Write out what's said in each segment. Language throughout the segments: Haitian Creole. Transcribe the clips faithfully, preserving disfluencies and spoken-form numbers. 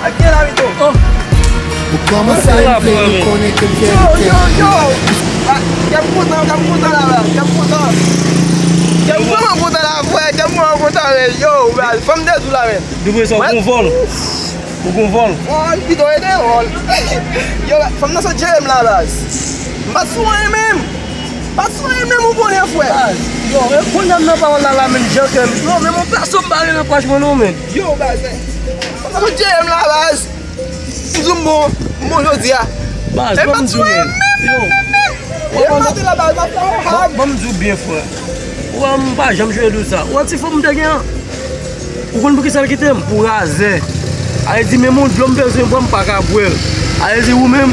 Ak gen la, Vito. Ou kòmanse rive, nou konnen ke m fè. Yo, yo, yo. Ah, kè m kontan, kè m kontan la, la. Kè m kontan. Kè m vrèman kontan la, frè. Kè m vrèman kontan, men. Yo, baz, fò m te di w la, men. Depi sa, ou gon vòl. Ou gon vòl. Vòl, Vito, rete vòl. Yo, fanm nan sot jere m la, baz. M pa t sou anyen menm. M pa t sou anyen menm, ou konnen, frè. Baz, yo, reponn nan pawòl la, la, men, jan kè m. Non, men, mon pèso, m pa renmen kwach mwen, non, men. Yo, baz, men. Fanm nan sot jere m la, baz. M di w m bon, m bon jodi a. Baz, ban m di w, men. Yo. E maten la, baz, m ap fè yon hag. Ban m di w byen, frè. Ou wè, m pa janm jwe dou sa. Ou wè ti fanm m te gen an? Ou konn poukisa l kite m? Pou razè. A vle di, menm yon dlo m bezwen bwè, m pa ka bwè l. A vle di, ou menm,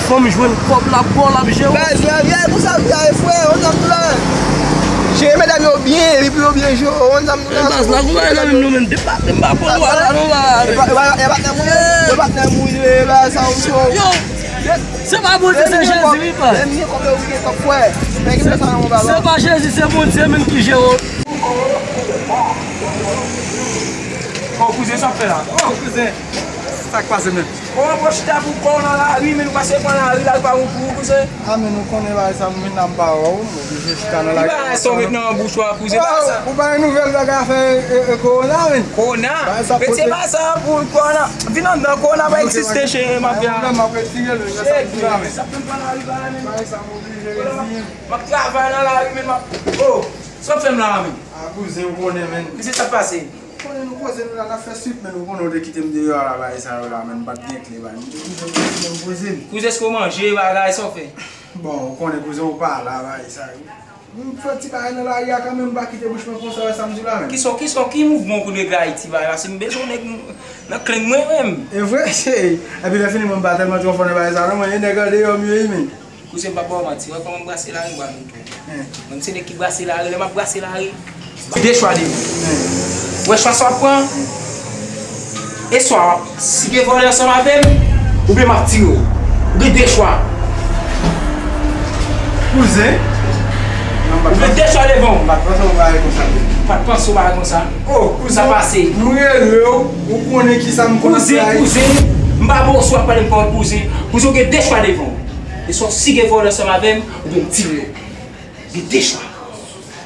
fanm jwenn kòb l ap ba w, l ap jere w. Baz, lavi a e konsa, lavi a e frè, ou konn sa m di w la. Jere medam yo byen, epi yo byen jere w, ou konn sa m di w la. Baz, la kou bagay nan men m, non, men, depa, m pa pran dwa la, non, la. E pa, e pa, e pa patnè m ou ye, e pa patnè m ou ye, e pa sa ou so. Yo, se pa Bondye, se Jezi, wi, baz. Lè m gen kòb, lè m gen kòb, frè. Men gen sa nan yon balon. Se pa Jezi, se Bondye menm ki jere w. Oh, kouzen, sa w ap fè la? Oh, kouzen, sa k pase menm? Oh, bro, chita pou kò w nan lari, men nou pase pran lari, lari pa bon pou ou, kouzen. A, men nou konnen bagay sa, m vin la m pa wè w, m oblije chita nan lari. Ki bagay sa w met nan bouch ou a, kouzen, bagay sa? Ou pa gen nouvèl bagay afè, e, e, kowona, men. Kowona? Bagay sa pote. Retire bagay sa pou kowona. Vin anndan, kowona pa egziste, cheri, m ap di a. M ap retire l, men sa m di la, men. Bagay sa m oblije reziyen m. M ap travay nan lari, men m ap, oh, sa w ap fè m la, men? A, kouzen, ou konnen, men. Kisa k ap pase? Konnen nou poze nou la, n ap fè swit, men nou konnen w te kite m deyò a la, bagay sa yo la, men m pa t gen kle, bay. M te kite m poze m. Kouzen, èske w manje, bagay, sa w fè? Bon, ou konnen kouzen, ou pa la, bagay sa yo. M fè ti bagay nan lari a kanmenm, m pa kite bouch mwen konsa, wè sa m di w la, men. Kisa, kisa, ki mouvman w konn regle Ayiti, bagay, paske m bezwen nèg m, nan klenn mwen, menm. E vre, cheri. Epi lè fini, mwen m pa tèlman tro fò nan bagay sa, non, mwen, e nèg andeyò m ye, men. Kouzen, m p ap ba w manti, wè kòman m brase lari, m pral montre w. Mwen, m se nèg ki brase lari, lè m ap brase lari, m gen de chwa devan. Ou wè chwa sa w ap pran? E swa w ap sige vòlè ansanm avè m, oubyen m ap tire w. Ou gen de chwa. Kouzen. Ou gen de chwa devan w. M pa t panse w bagay konsa. Ou pa t panse w bagay konsa? Oh, kouzen, sa pase. M rele w, ou konnen kisa m konn fè. Kouzen, kouzen, m pa ba w sou ap pale m pawòl kouzen. Kouzen, ou gen de chwa devan w. E swa w sige vòlè ansanm avè m, oubyen m tire w. Gen de chwa.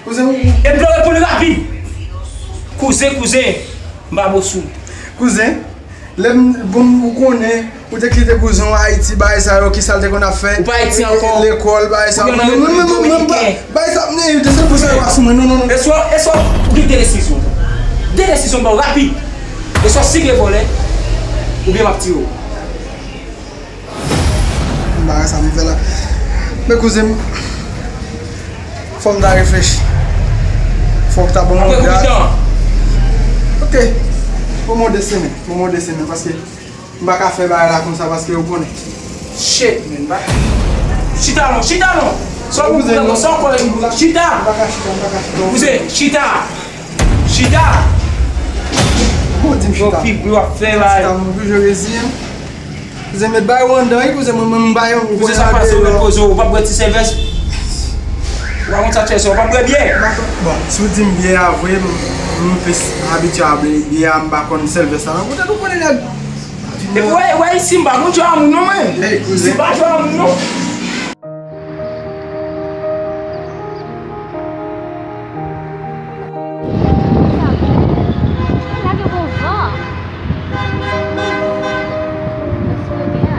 Kouzen, ou... E m vle w reponn rapid. Kouzen, kouzen, m pa ba w sou. Kouzen, lè m, bon, ou konnen, ou te kite kouzen w Ayiti, bagay sa yo, kisa l te konn ap fè? Ou pa Ayiti ankò. Lekòl, bagay sa yo. Ou nan Repiblik Dominiken. Bagay sa, men, de sèl kou sa yo pa sou mwen, non, non, non. E swa, e swa, ou gen de desizyon. De desizyon m ba w rapid. E swa w sige vòlè, oubyen m ap tire w. Bagay sa m fè la. Men kouzen m, fò m ta reflechi. Fò w ta ban m yon dat. Ok. Ban m yon de semèn. Ban m yon de semèn paske m pa ka fè bagay la konsa paske ou konnen. Shit, man. Chita non, chita non. Sa w pou fè konsa ankò, chita. M pa ka chita, m pa ka chita. Kouzen, chita. Chita. Ou di m chita. Yo, pi bri w ap fè la. Chita, mwen oblije reziyen m. Kouzen, met bagay ou anndan, wi, kouzen, mwen, mwen, m ba yo, ou konnen sa pase, ou met poze w, ou p ap bwè ti sèvès. Ou pa konn sa k fè sa, ou p ap bwè byè. Bon, si w di m byè a vre, m, m plis abitye a bwè byè a, m pa konn sèvès la. Nan kote nou konnen nèg. Epi, wè, wè, isi, m pa konn jwe a moun, non, mwen. Isi pa jwe a moun, non. Sa bon. Lage bon van. Mwen sou leve a.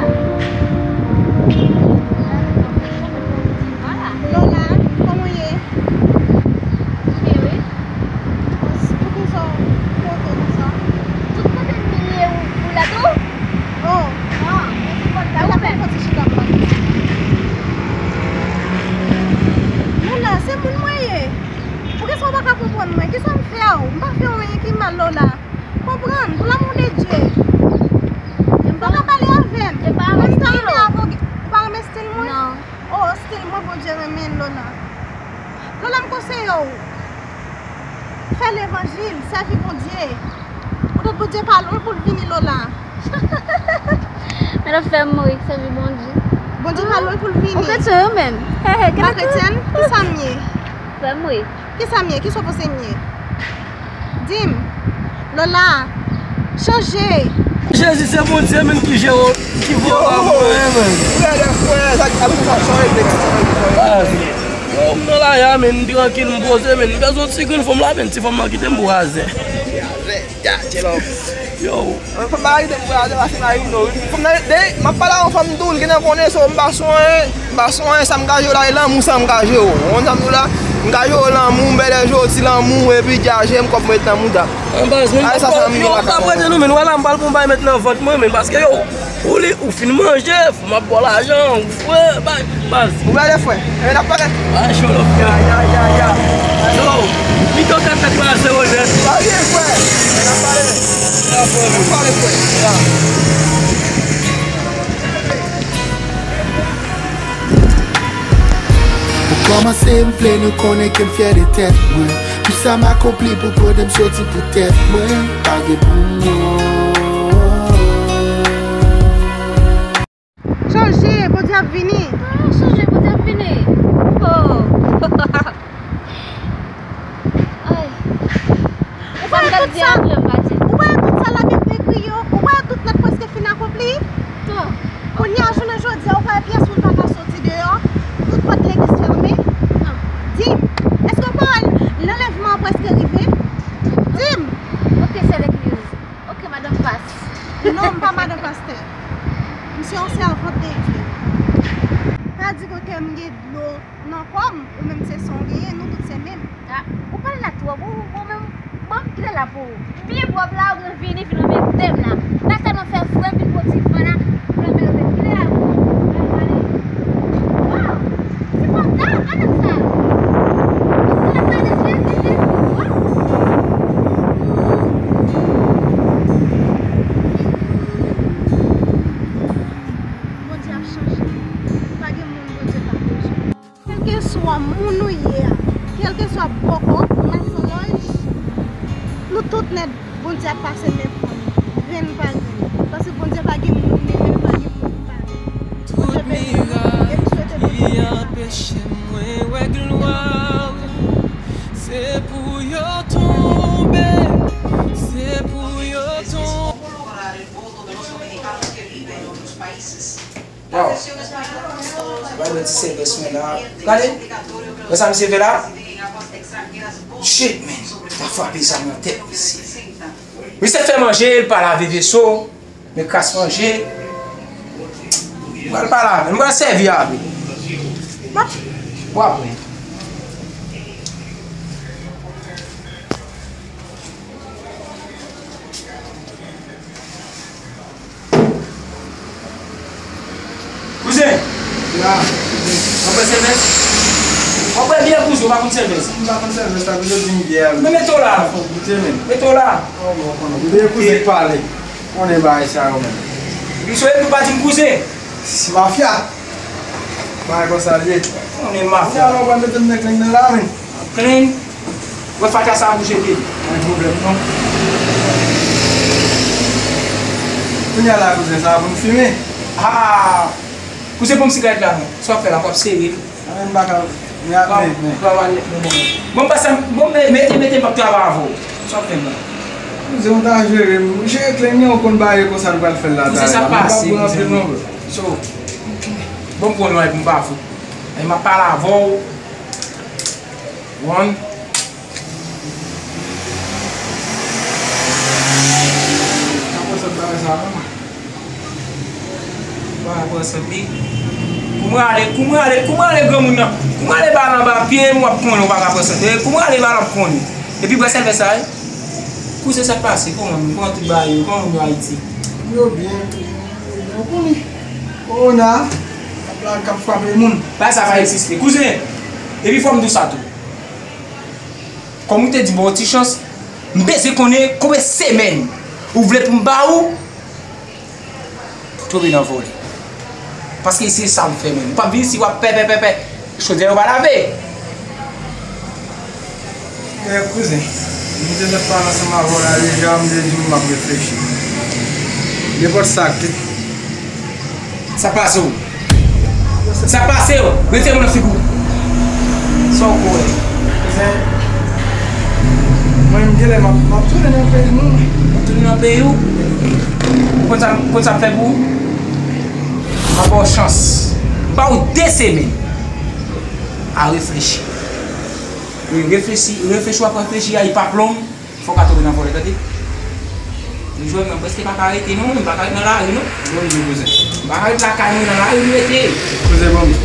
Lola, kòman w ye? Byen, wi. Poukisa w pote konsa? Tout kote m ye, ou, ou la tou? Oh. Ah, mwen se pòt la ouvè. Fon ti chita m la. Lola, se moun mwen ye. Poukisa w pa ka konprann mwen? Kisa m fè w? M pa fè w anyen ki mal, Lola. Konprann, pou lanmou de Dye. M pa ka pale avè m. Mwen m ta renmen avè w. Ou pa renmen stil mwen? Non. Oh, stil mwen Bondye renmen l, Lola. Lola, m konseye w. Fè levanjil, sèvi Bondye. Poutèt Bondye pa lwen pou l vini, Lola. Men ap fè m mouri, sèvi Bondye. Bondye pa lwen pou l vini. Ou kretyen, ou menm? He, he, pa kretyèn? Kisa m ye? Fè m mouri. Kisa m ye? Kisa w panse m ye? Di m. Lola, chanje. Jezi se Bondye menm ki jere, ki voye w ba mwen, menm. Frè de frè, sa ki ap sa chanje, sa chanje. Yo, m nan la ya, menm, m trankil, m poze, menm. M bezwen yon ti grenn fanm la, menm, ti fanm nan kite m pou razè. Yo. Fanm pa kite m pou razè, pase m a ino. Fanm nan, de, m ap pale a yon fanm tou, l gentan konnen, so, m pa sonyen, m pa sonyen, sa m ka jere w la, e lanmou sa m ka jere w. Ou konn sa m di w la? M ka jere w lanmou, m bèlè jodi lanmou, epi djaje m, kòb mwen ret nan mouda. An baz, men, ay, sa, sa, m yo, gen lakay. Apre nou, men, wè la, m pral pran yon bagay met nan vant mwen, men, paske yo, ou li, ou fin manje, fò m ap ba w lajan, ou fre, bay, baz. Ou bèlè frè, e n ap pale. Ay, show love, ya, ya, ya, ya. Yo, mi to tèt tèt la, se o nèt. Pa gen frè, e n ap pale. N ap pale, frè. Ya. Pou kòmanse, m vle nou konnen ke m fyè de tèt mwen. Tout sa m akonpli pou kote m soti pou tèt mwen. Pa gen pou mwen. Chanje, Bondye ap vini. Ah, chanje, Bondye ap vini. Oh. Ay. Ou wè tout sa, ou wè tout sa Labib ekri yo, ou wè tout nèt prèske fin akonpli. Kounye a, jounen jodi a, ou pa wè pyès moun pa ka soti deyò, tout pòt legliz fèmen. Di m, èske w pa wè lanlèvman an prèske rive? Di m. Ok, sè legliz. Ok, madanm pas. Non, m pa madanm pastè. M se yon sèvant de Dye. Pa di ke m gen dlo nan kò m, ou menm se san w genyen, nou tout se menm. Ah, ou pale la twòp, ou, ou menm, bon, kilè la pou ou? Byen pwòp la, ou gen vini, vin anmède m la. La tèlman fè fre, vin pran ti van la, vin anmède m. Kilè la pou ou? Al pale. Waw! Sipòta, gade sa! Kilè pale de Jezi, Jezi, waw! Bondye ap chanje. Pa gen moun Bondye pa chanje. Kèlkeswa moun ou ye a, kèlkeswa bòkò, masolòj, nou tout nèt, Bondye ap pase men pran n, grenn pa grenn. Paske Bondye pa gen moun li menm, pa gen moun li pa menm. Bondye beni nou, e m swete Bondye beni nou. Anpeche mwen wè glwa w. Se pou yo tonbe, se pou yo tonbe. Wow. Gade ti sèvis mwen la. Gade. Wè sa misye fè la? Shit, man. Sa frape sa nan tèt misye. Misye fè manje, li pa lave veso. Men kras manje. Mwen pral pa lave. Mwen pral sèvi avè l. W ap wè. Kouzen! Ya, kouzen. W ap wè sèvès? W ap wè byen kouzen, w pa konn sèvès? M pa konn sèvès, sa vle di m byen. Men mete w la. Fò goute, men. Mete w la. Oh, bon, konnen. Byen kouzen k pale. Konnen bagay sa yo, men. Epi soyez nou pa di m kouzen. Si mafya. Bagay konsa l ye. Konnen mafya. Kounye a la, w pral mete m nan klenn nan la, men. Klenn. Wè fatra sa a bouje pye l. Pa gen pwoblèm non. Kounye a la, kouzen, sa a pou n fimen. Ah! Kouzen, pran m sigarèt la non. Sa w ap fè la, w ap sere l. Anben m pa ka. Men, men, men. Bon, m pase, bon, mete, mete, mete, m p ap travay avè w. Sa w ap fè m la? Kouzen, ou ta jere m. Jere klenn nan, ou konn bagay konsa nou pral fè l la. Kouzen, sa pase, kouzen. So, bon, m pran lwen pou m pa fou. E m ap pale avè w. One. Sa pran sòt bagay sa, non? Ou pa ka pran sòt li. Kouman ale, kouman ale, kouman ale granmoun nan? Kouman ale bal anba pye m, w ap konnen ou pa ka pran sòt. E kouman ale bal ap konnen. Epi bwè sèvè sa, wi. Kouzen sa k pase, kòman moun, kòman tout bagay yo, kòman moun yo Ayiti? Yo byen, yo byen, yo byen. Ou konnen, kowona, k ap la, k ap frape moun. Bagay sa pa egziste. Kouzen, epi fò m di w sa tou. Kòm ou te di m ba w ti chans, m bezwen konnen konbyen semèn ou vle pou m ba ou pou w tonbe nan vòlè. Paske se sa m fè menm. M p ap vin isi w ap pè, pè, pè, pè. Chodyè yo pa lave. Eh, kouzen, m te mèt pale ansanm avè w la deja, m te di w m ap reflechi. Nenpòt sa k Sa pase w. Sa pase w. Retire men nan figi w. Sa w kwè? Kouzen, mwen menm genlè m ap, m ap tounen nan peyi m wi. W ap tounen nan peyi w? Konn sa, konn sa m fè pou ou? M ap ba w chans. M ba w de semèn a reflechi. Wi, reflechi, reflechi w ap reflechi a, li p ap long. Fò w ka tonbe nan vòlè, tande. Ou jwenn mwen, m prèske pa ka rete non, m pa ka ret nan lari non. Jwenn mwen, kouzen. M pa ka ret lakay mwen nan lari, m rete. Kouzen, ban m di w.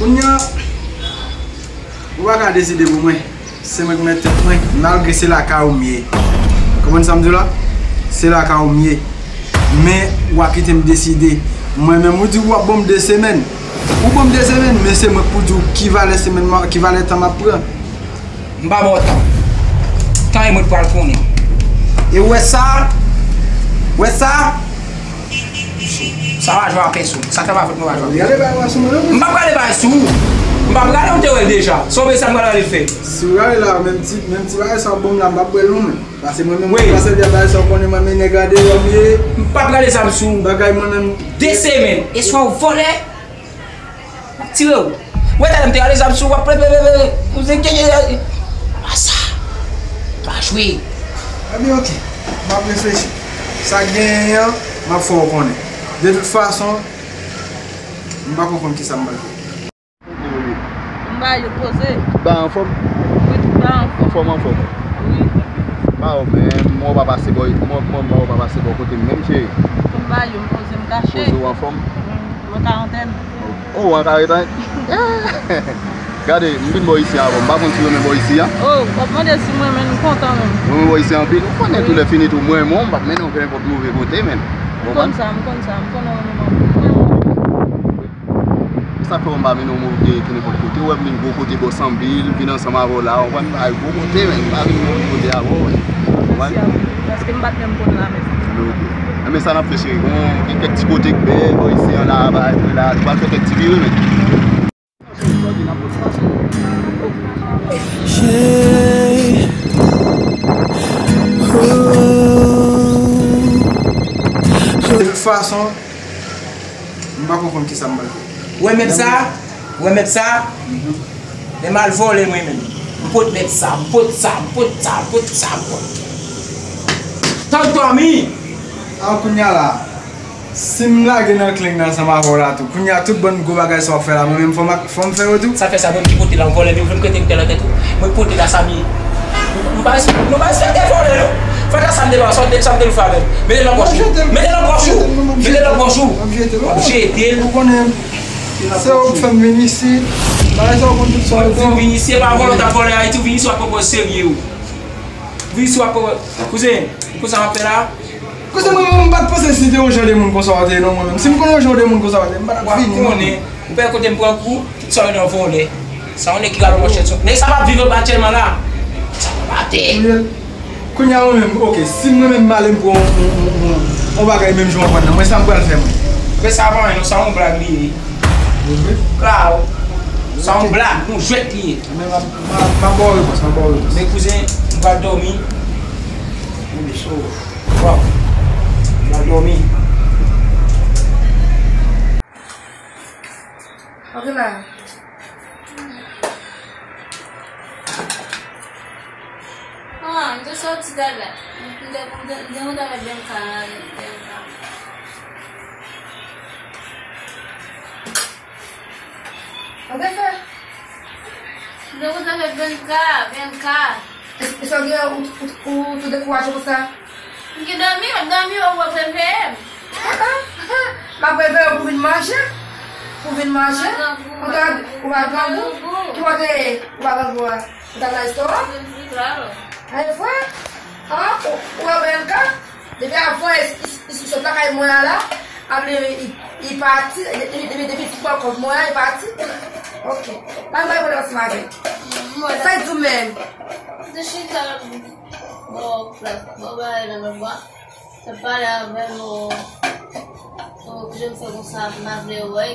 Kounye a, ou pa ka deside pou mwen. Se mwen k mèt tèt mwen, malgre se lakay ou m ye. Konprann sa m di w la? Se lakay ou m ye. Men, w a kite m deside. Mwen menm, ou di w ap ban m de semèn. Ou ban m de semèn, men se mwen k pou di w ki valè semèn m a, ki valè tan m ap pran. M pa ba w tan. Tan e mwen k pral konnen. E w wè sa? W wè sa? Sa pa jwe a pèsonn. Sa ta pa fèt mwen pa jwe a pèsonn. Gade bagay la sou mwen non. M p ap gade bagay sou ou. M p ap gade, ou te wè l deja. Sa w bezwen sa m pral ale fè. Si w gade la, menm ti, menm ti bagay sa w ban m la, m p ap bwè l non mwen. Pase mwen menm, wi, m pa sèvi a bagay sa w konnen mwen, men nèg gade w m ye. M p ap gade zam sou ou. Bagay mwen menm. De semèn. E swa w vòlè. M ap tire w. Ou wè talè m te rale zam sou w, w ap ple, ple, ple, ple. Ou se keke. Pa sa. Pa jwe. Ebyen, oke. M ap reflechi. Sa k genyen an, m ap fè w konnen. De tout fason, m pa konn kisa m pral fè. M ba yo poze. Ba anfòm? Wi, ba anfòm. Anfòm, anfòm. Wi. Ba w menm, mwen w pa pase bò, mwen, mwen ba w pa pase bò kote m menm, cheri. M ba yo, m poze, m kache. Poze w anfòm? Wi, mwen karantèn. Oh, an karantèn. Gade, m vin bò isi a avan. M pa konn si w renmen bò isi a. Oh, w ap mande si mwen renmen, m kontan menm. Ou renmen bò isi a anpil? Ou konnen tou lè fini tou, mwen renmen w, m p ap mennen w kenenpòt move kote, menm. M konn sa, m konn sa, m konnen w renmen m anpil. E sa k fè w m pa mennen w move kenenpòt kote. Ou wè m vin gwo kote bò Sanbil, vin ansanm avè w la, ou konprann, m pa gwo kote, menm. M pa vin move kote avè w, menm. Ou konprann? Mèsi a w, paske m pa t menm konn la menm. Ebyen, sa n ap fè, cheri. Bon, gen kèk ti kote k bèl, bò isi an la, bay, la, nou pral fè kèk ti vire, men. De tout fason, m pa konprann kisa m pral fè. Ou wè mèb sa? Ou wè mèb sa? Men m al vòlè mwen menm. M pot mèb sa, m pot sa, m pot sa, m pot sa, m pot. Tank dòmi! A, kounye a la, si m lage nan kleng nan ansanm avè w la tou, kounye a tout bann gwo bagay sa w ap fè la, mwen menm fò m ak, fò m fè yo tou? Sa fè sa, mwen ki pote la, m vòlè, men ou vle m krete m tèl an tèt ou? Mwen ki pote la, sa m ye. Nou pa respekte, nou pa respekte vòlè, non. Fè sa m te ba w, sa m te, sa m te fè avè l. Mete l nan pòch ou. Mete l nan pòch ou. Mete l nan pòch ou. W ap jete l. W ap jete l. Ou konnen, se ou k fè m vin isi. Bagay sa w konn tout sa w di. Ou vin isi, e pa vòlè w t ap vòlè Ayiti, ou vin isi w ap pran pòz serye ou. Vin isi w ap pran, kouzen, ou konn sa m ap fè la? Kouzen, mwen menm, m pa t panse si te yon jan de moun konsa w te ye, non, mwen menm. Si m konn yon jan de moun konsa w te ye, m pa t ap vini, non. Ou pè kote m pran kou, tout sa yo nan vòlè. Sa yon nèg ki rale manchèt sou. Nèg sa p ap viv anba aktyèlman la. Sa p ap ate. Kounye a mwen menm, oke, si mwen menm m ale m pran yon, yon, yon, yon, yon bagay menm jan w pran nan, mwen sa m pral fè mwen. Men sa pa anyen non, sa yon blag li ye. Vre? Klaro. Sa yon blag, yon jwèt li ye. Men m ap, m ap, m ap ba w repons, m ap ba w repons. Men kouzen, m pral dòmi. Ebyen, so. Waw. M pral dòmi. Ok la. Ah, m te soti talè. M te, m te, m te kontre avèk Bianca, Bianca. An te fè? M te kontre avèk Bianca, Bianca. E, e sa w gen, ou, ou, ou tou dekouraje konsa? M gen dòmi, m ap dòmi, ou ap reveye m. Ah, ah, ah. M ap reveye w pou vin manje. Pou vin manje. Ou ta, ou pa grangou. Ki kote ou pa grangou a? Ou ta nan restoran? E vre? Ah, ou, ou wè Bianca? Depi avan, i, i, i, i sot lakay mwen an la, ap leve, i, i pati, depi, depi, depi foutbòl kont mwen an, i pati. Ok. Pa gen pwoblèm ansanm avè l. Sa k di w menm? Te chita la. Bon, bon, bagay nan men mwen. Te pale avè m, o, o, kijan m fè konsa, m pa vle wè.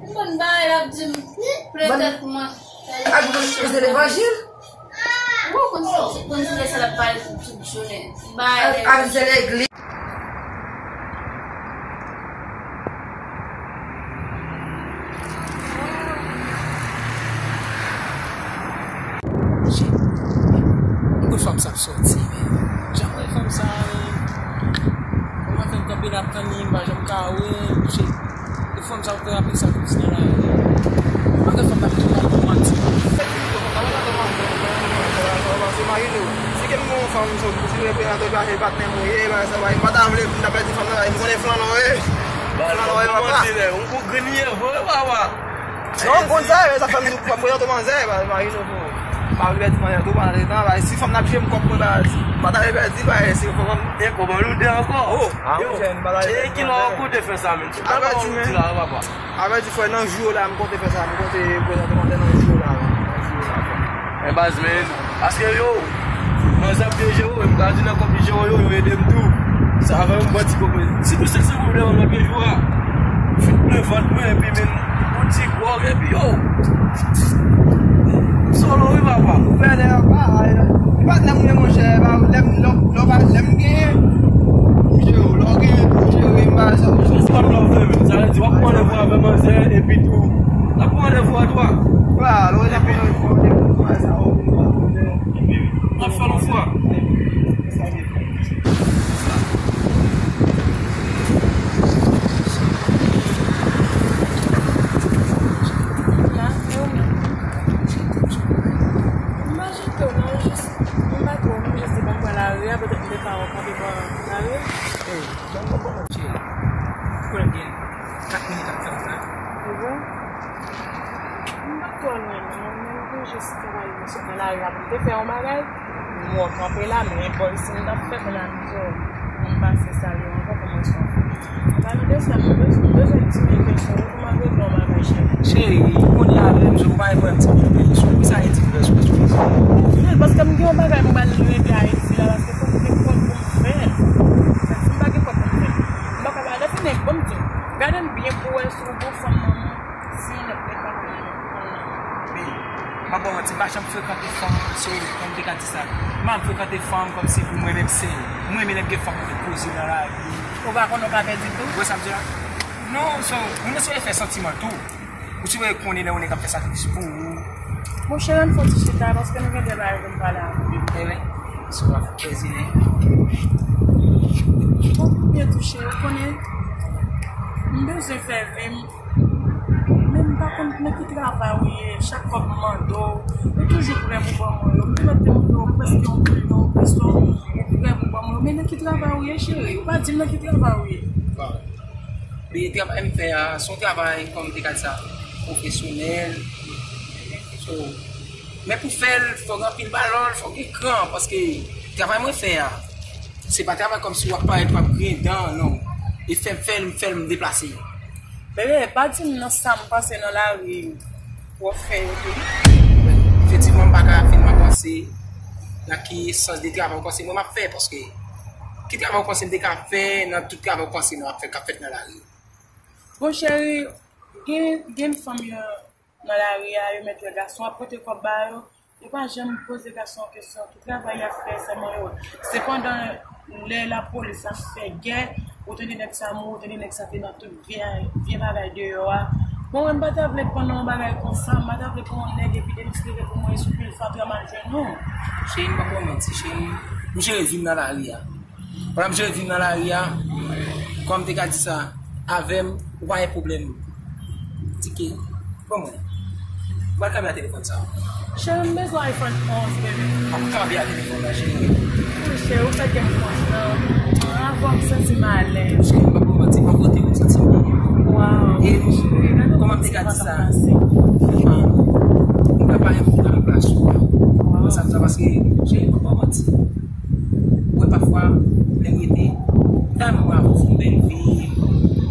M konn bagay l ap di m, ple tèt mwen. A, ou konn, ou se levanjil? Ou konn, konn se sa l ap pale tout, tout jounen. Bagay. A, a, se legliz. Shit. Mwen kwè fanm sa ap sòti, men. Jan mwen fanm sa, men. Ap tann li, m pa janm ka wè, se, se fanm sa k fè anpil sakrifis nan lavi. Anpil fanm ap tou bay manti. Imajine w, si ke m gen yon fanm, m sot, si reprezante w, pa se patnè m ou ye, bagay sa, bagay, m pa ta vle pou m ta pèdi fanm nan, m konnen flann ou ye. Flann ou ye, papa. Ou grenn ye vre, papa. Non, m konn sa, men sa fè m di, fò m prezante w manzè, ba, imajine w, m pa vle pèdi manzè tou, pandan letan, ba, si fanm nan ap jwe m kòb mwen, ba, m pa ta vle pèdi, ba, se fò m. E kòman nou de ankò? Oh, yo, jèn, m pa ta vle pèdi manzè. E kilè w konte fè sa, menm? Avè di, men. Avè di, frè, nan jou la, m konte fè sa, m konte prezante manzè nan jou la, nan jou la. Men baz, men, paske yo, manzè ap byen jere w, m ka di nan kòb li jere w yo, yo ede m tou. Sa avè yon bon ti kòb, men sitou senk san goud m ap byen jwe a. Fin plen vant mwen, epi men yon ti gwòg, epi yo. Solo, wi, papa. Ou pèdi anba, e, e pa lè m gen, monchè, e pa lè m, lè m, lè m pa, lè m gen, m jere w, lè w gen, m jere, m pa sa. Jezi pa love, men. Sa vle di, w ap pran randevou avè manzè, epi tou, w ap pran randevou a twa. Epi, w ap fè l yon fwa. La, e ou menm? M pa jete w non, jis, m pa twò, m jis di bon, m pral lari a, petèt m te ka wè w kanpe bò lari a. Ey, ban m, ban m, cheri. Konnen m gen kat minit ap fè wout la. E vre? M pa twò lwen non, men m te jis travay, m sot nan lari a pou m te fè yon bagay. M wè w kanpe la, men bò isit m t ap fè, kounye a m di w, pou m pase salye w ankò, kòman w sot. An palan de sa, m bezwen, m bezwen di w yon kesyon wi, pou m ap regle yon bagay, cheri. Cheri, ou konnen avè m, ou pa gen pwoblèm ti pwoblèm sou, sa e ti pwoblèm sou, sou, sou. Wi, paske m gen yon bagay m pral regle Ayiti la, paske fò m gen kòb pou m fè l. Si m pa gen kòb pou m fè l, m pa ka ba lè fini, bon, m di w, gade m byen pou w wè si w gon fanm manman. Si yon lòt nèg pa konn nan, konn nan. Men, m pa ba w manti, m pa janm frekante fanm, so, kòman m te ka di sa? M pa frekante fanm kòmsi pou mwen menm sèl. Mwen menm lè m gen fanm mwen poze nan lari. Ou pa konnen w ka pèdi tou? Ou wè sa m di la? Non, so, moun nan se fè santiman tou. Ou si wè konnen lè yon nèg ap fè sakrifis pou ou. Monchè, ann fè yon ti chita, paske nou gen de bagay pou n pale avè w. Ebyen, so w ap fè plezi, men. Bon, byen touche, ou konnen, m bezwen fè vi m. Men m pa konn nan ki travay ou ye, chak kòb m mande w, ou toujou prè pou ban mwen yo. M te mèt te mande w prèske yon milyon peso, ou prè pou ban mwen yo. Men nan ki travay ou ye, cheri? Ou pa di m nan ki travay ou ye. Bon. Men travay m fè a, se yon travay, kòman m te ka di sa, pwofesyonèl. So, men pou fè l, fò w gen anpil balòl, fò w gen kran, paske travay mwen fè a, se pa travay kòmsi w ap parèt, w ap griyen dan, non. E fè m fè l, m fè l, m deplase. Bebe, pa di m nan sa m pase nan lari pou w ap fè yo tou. Efektivman, m pa ka fin m ap panse nan ki sans de travay w panse mwen m ap fè, paske ki travay w panse m te ka fè nan tout travay w panse m ap fè k ap fèt nan lari? Bon, cheri, gen, gen fanm yo nan lari a, yo mèt wè gason ap pote kòb ba yo. Yo pa janm poze gason an kesyon ki travay y ap fè, sèlman yo. Se pandan lè lapolis ap fè gè, ou tande nèg sa mouri, ou tande nèg sa te nan tout vye, vye bagay deyò a. Bon, mwen, m pa ta vle pran nan yon bagay konsa, m pa ta vle pran yon nèg epi depi se leve pou mwen sou pil fatra m al jwenn ou. Cheri, m pa ba w manti, cheri. M jere vi m nan lari a. Pandan m jere vi m nan lari a, kòman m te ka di sa, avè m, ou pa gen pwoblèm. Tike. Ban mwen. Ou pral kanpe a telefòn sa. Cheri, m bezwen iPhone onz, bebe. M ap kanpe a telefòn la, cheri. Wi, cheri, ou fè kè m kontan. Avè w, m santi m alèz. Cheri, m pa pou manti, m ap pote ou santi m byen. Waw, cheri, gade kòman m te ka di sa. Ah, m pa pa yon moun nan plas ou. Waw. Sa, sa, paske, cheri, m pa pou manti. Wè, pafwa, lè m rete, m ta renmen wè avè w fè yon bèl vi.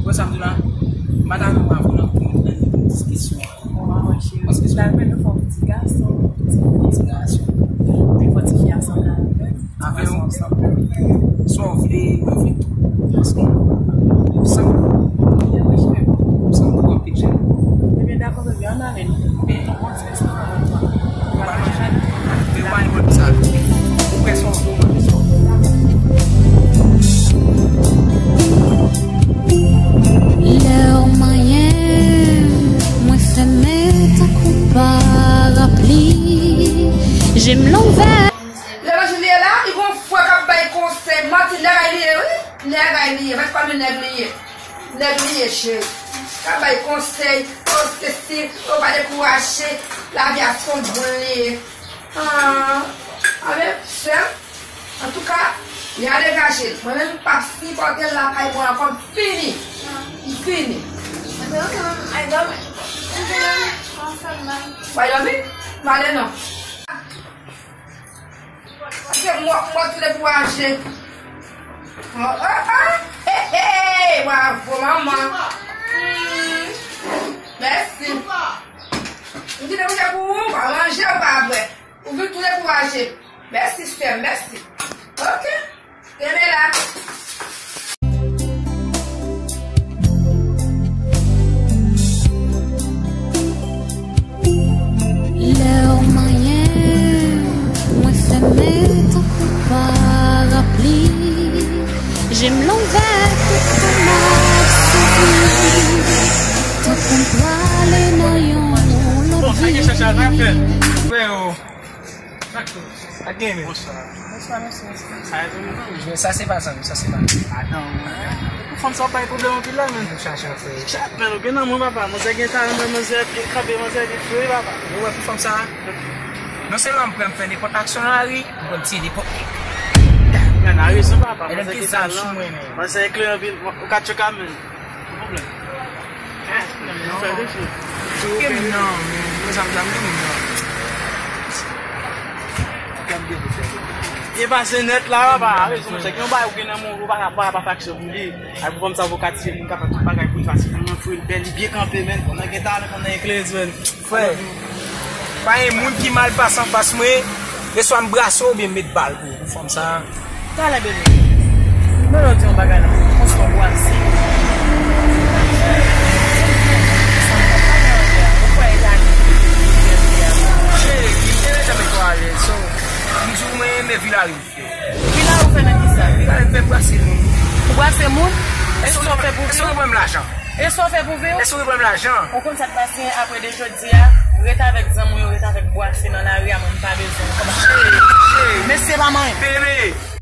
Wè sa m di w la? M pa ta renmen wè avè w nan, nan, nan diskisyon. Paske se yon ti gason, ti fi, ti gason. Li fò ti fi a sanble avè w. Avè w. Swa w vle, mwen vle tou. Paske ou sanble, ou sanble twò anpil, cheri. Ebyen, dakò, bebe, ann ale. Bon ti restoran nan twa. Ou pa manje? Men ou pa gen pwoblèm sa. Ou prè sa w vle, ou manje sa w vle. Lè w manyen, mwen fèmen tankou parapli. Je m louvè. Lè Anjou li ye la, li gon fwa k ap Nèg li ye. Nèg li ye, cheri. Ka bay konsèy, o sesi, o pa dekouraje. Lavi a se yon boul li ye. Ah, anben, sè m, antouka, li a degaje l. Mwen menm, m p ap sipòte l lakay mwen ankò, m fini. M fini. Bay lòmi? M ale non. Paske mwen, mwen tou dekouraje. Oh, oh, oh. Hey, hey, bravo, manman. Hmm. Mèsi. M di dekouraje pou ou, pa ranje ou pa vre. Ou vin tou dekouraje. Mèsi, sè m, mèsi. Ok. Kenbe la. Lè w manyen, mwen fèmen tankou parapli. Je m lonvè tout tan m ap soufri. Tankou m prale nan yon lòt vi. Freo, pa gen men. Bonswa. Bonswa, mesye. Sa e pou nou? Sa se pa zanmi, sa se pa. Adan, ou fanm sa bay pwoblèm anpil la, men. Nou chache frè. Chat, men, ou gen nan mwen, papa. Manzè gen talan, men manzè gen kanpe, manzè gen fre, papa. Ou wè pou fanm sa? Non sèlman m prè m fè nenpòt aksyon nan lari, m prè m tiye nenpòt nèg. Men, a rezon, papa. Manzè gen talan. Manzè klè anpil, ou ka tchoka, men. Ki pwoblèm? Fè defi. Tchoke m nan, men. Mwen sa m di a, m gen moun nan. Byen pase nèt la, papa. A rezon, monchè. Gen yon bagay ou gen nan men w, ou pa ka, pa ka pa fè aksyon pou li. Ay, pou fanm sa, avoka tiye moun ka fè tout bagay pou li fasil. Fanm nan fre, li bèl, li byen kanpe, men. Fanm nan gen talan, fanm nan eklere, men. Frè, pa gen moun ki mal pase anfas mwen, e swa m brase w oubyen m met bal pou ou, pou fanm sa. Talè, bebe. Mwen lè w di yon bagay la, konsa w bwase. Cheri, m te janm met w alèz, so, m di w mwen renmen vi lari m fè. Vi lari w fè nan kisa? Vi lari m fè brase moun. Ou brase moun? E sa w fè pou vi w? E sa w fè pou vi w? E sa w fè pou vi w? E sa w fè pou lajan? Ou konn sa k pase apre de jodi a? Ret avèk zanmi w yo, ret avèk bwase nan lari a, mwen m pa bezwen w. Cheri, cheri. Mesye pa manyen. Bebe.